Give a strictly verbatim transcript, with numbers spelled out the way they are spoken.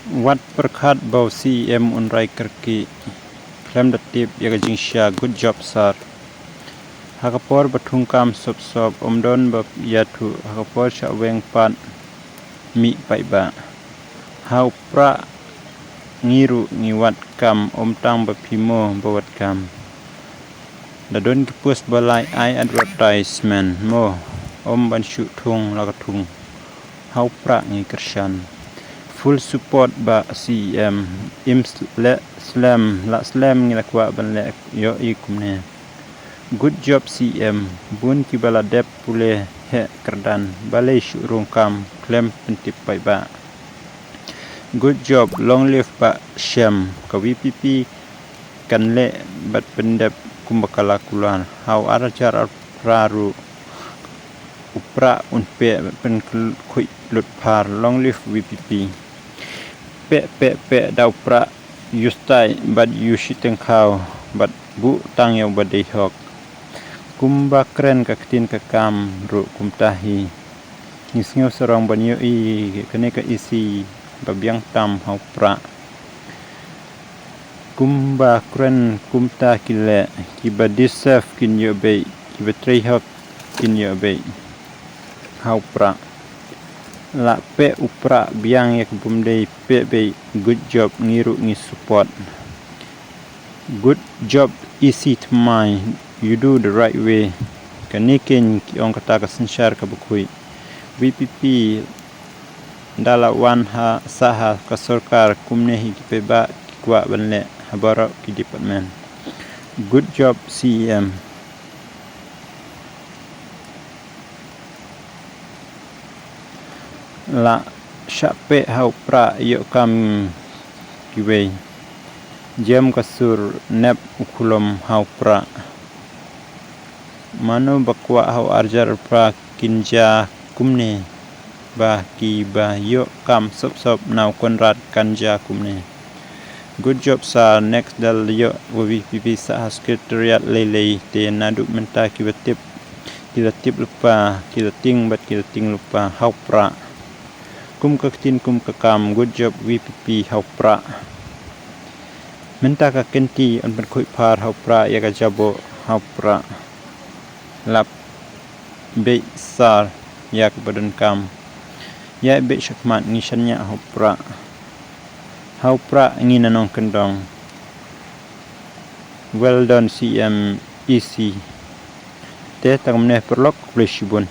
Wat pyrkhat ba u C E M un rai kyrkieh khlem da tip ïa ka jingshisha. Good job sir. Ha ka por ba thungkam sop sop ym don ba ïathuh, ha ka por shah weng pat mih paidbah. Ha u Prah ngi ruh ngi wad kam, ym tang ba phi mo ba wad kam. Da don ki post ba lai ai advertisement mo, ym ban shu thung la ka thung. Ha u Prah ngi kyrshan. Full support ba C E M. Im leh slem, lah slem ngi la kwah ban leh ïohi kumne. Good job C E M. Bun kiba la dep pule heh kyrdan, balei shu rung kam khlem pyntip paidbah. Good job, long live Bah Shem. Ka V P P kan leh bad pyndep kumba ka la kular. Ha u ar hajar arphew phra ruh u Prah un peh bad pynkhuid lut phar. Long live V P P. Peh peh peh da u Prah, ïu stai bad ïu shiteng khaw bad buh tang ïa uba dei hok. Kumba kren ka ktien ka kam ruh kumta hi. Ngi sngew sarong ban ïohi kane ka E C ba biang tam ha u Prah. Kumba kren kumta ki leh, kiba deserve kin ïoh beit, kiba trei hok kin ïoh beit. Ha u Prah. La peh u Prah biang ïa ka bym dei peh beit. Good job, ngi ruh ngi support. Good job E C thymmai, you do the right way. Kane keiñ ki ong kata ka synshar kaba khuid. V P P da la wan ha sah ha ka sorkar kumne hi ki paidbah ki kwah ban leh ha baroh ki department. Good job C E M. La shah peh ha u Prah ïoh kam kiwei. Jem ka sur nep u khulom ha u Prah. Mano ba kwah ha u ar hajar arphew phra kin jia kumne, ba kiba ïoh kam sop sop na u Conrad kan jia kumne. Good job sir, next da la ïoh u V P P sah ha secretariat lei lei te naduh mynta kiba tip ki la tip lypa, ki la tieng bad ki la tieng lypa ha u Prah. Kum ka ktien kum ka kam, good job V P P ha u Prah. Mynta ka kynti yn pynkhuid phar ha u Prah ïa ka jaboh ha u Prah. Lap beit sir ïa kaba donkam. Ïa beit shakhmat ngi shaniah ha u Prah. Ha u Prah ngi na nongkyndong. Well done C M E C. Te tang mynne paralok, khublei shibun.